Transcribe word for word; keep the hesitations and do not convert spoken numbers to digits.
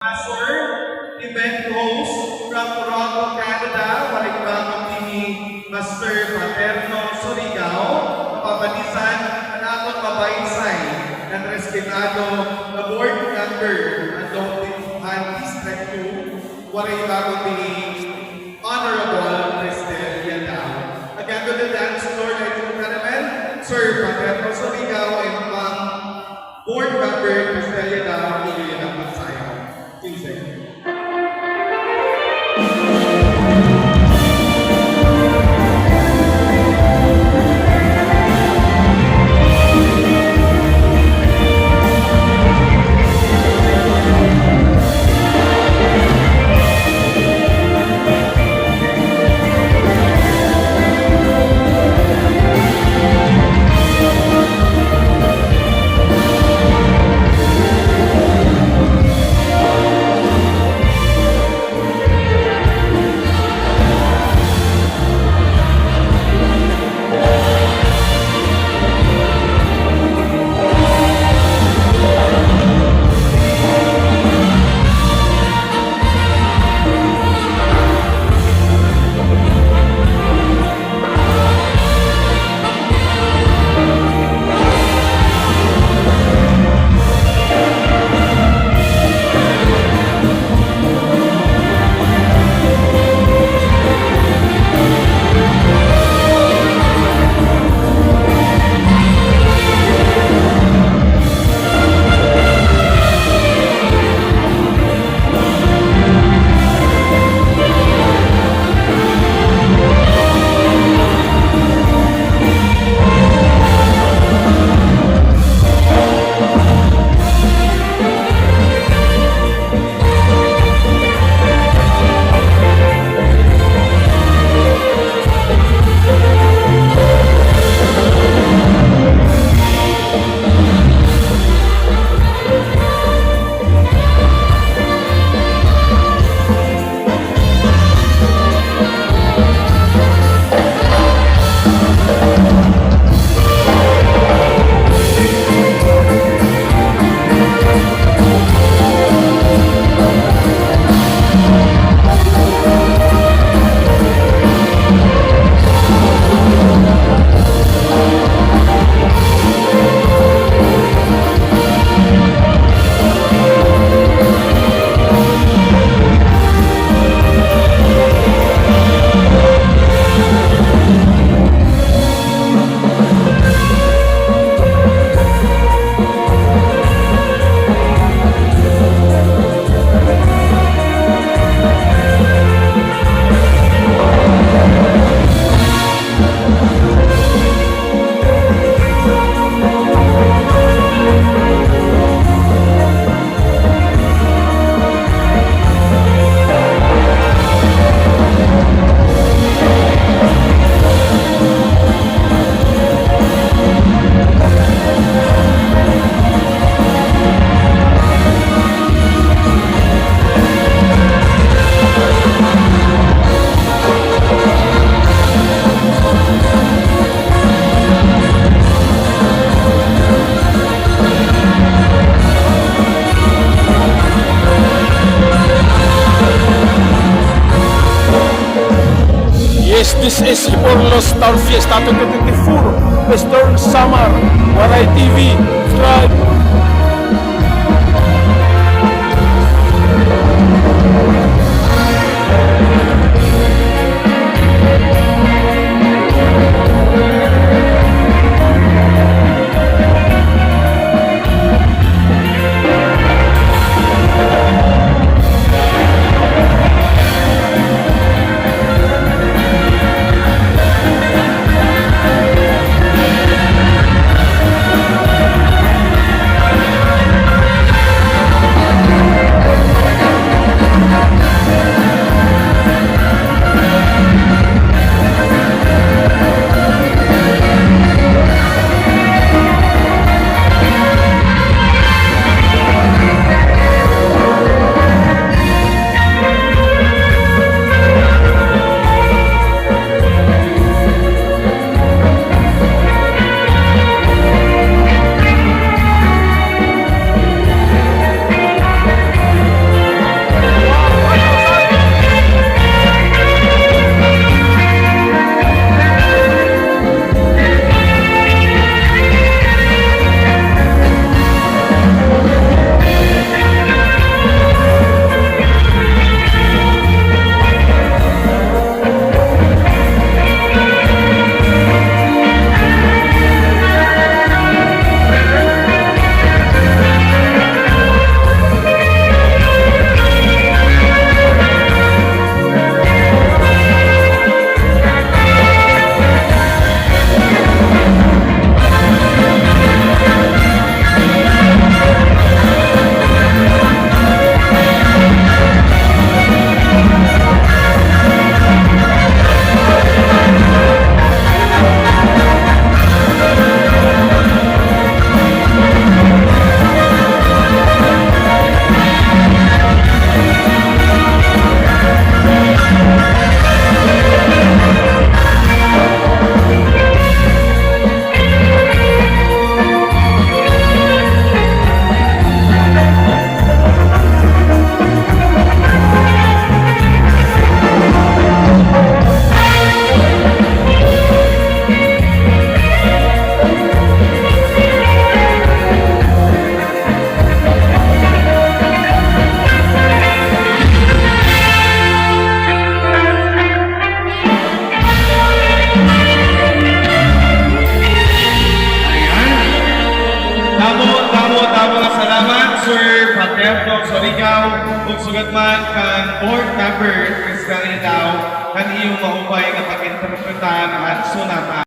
Sponsor, event host from Toronto, Canada, waray iba kundi hi Master Paterno Surigao, mapapadisan an aton mabaysay ngan respetado nga board member han District two, waray iba kundi hi Honorable Cristel Yadav. Again, to the dance floor, ladies and gentlemen, Sir Paterno Surigao and Ma'am Board Member Cristel Yadav, iyo yana an pagsayaw. Please, sir. Yes, this is Iborlos Town Fiesta twenty twenty-four, Western Samar, Waray T V, subscribe. Ikaw, ug sugad man kan board member, Christian Ilaw, kan iyo maupay nga pag-interpretar han sulatan.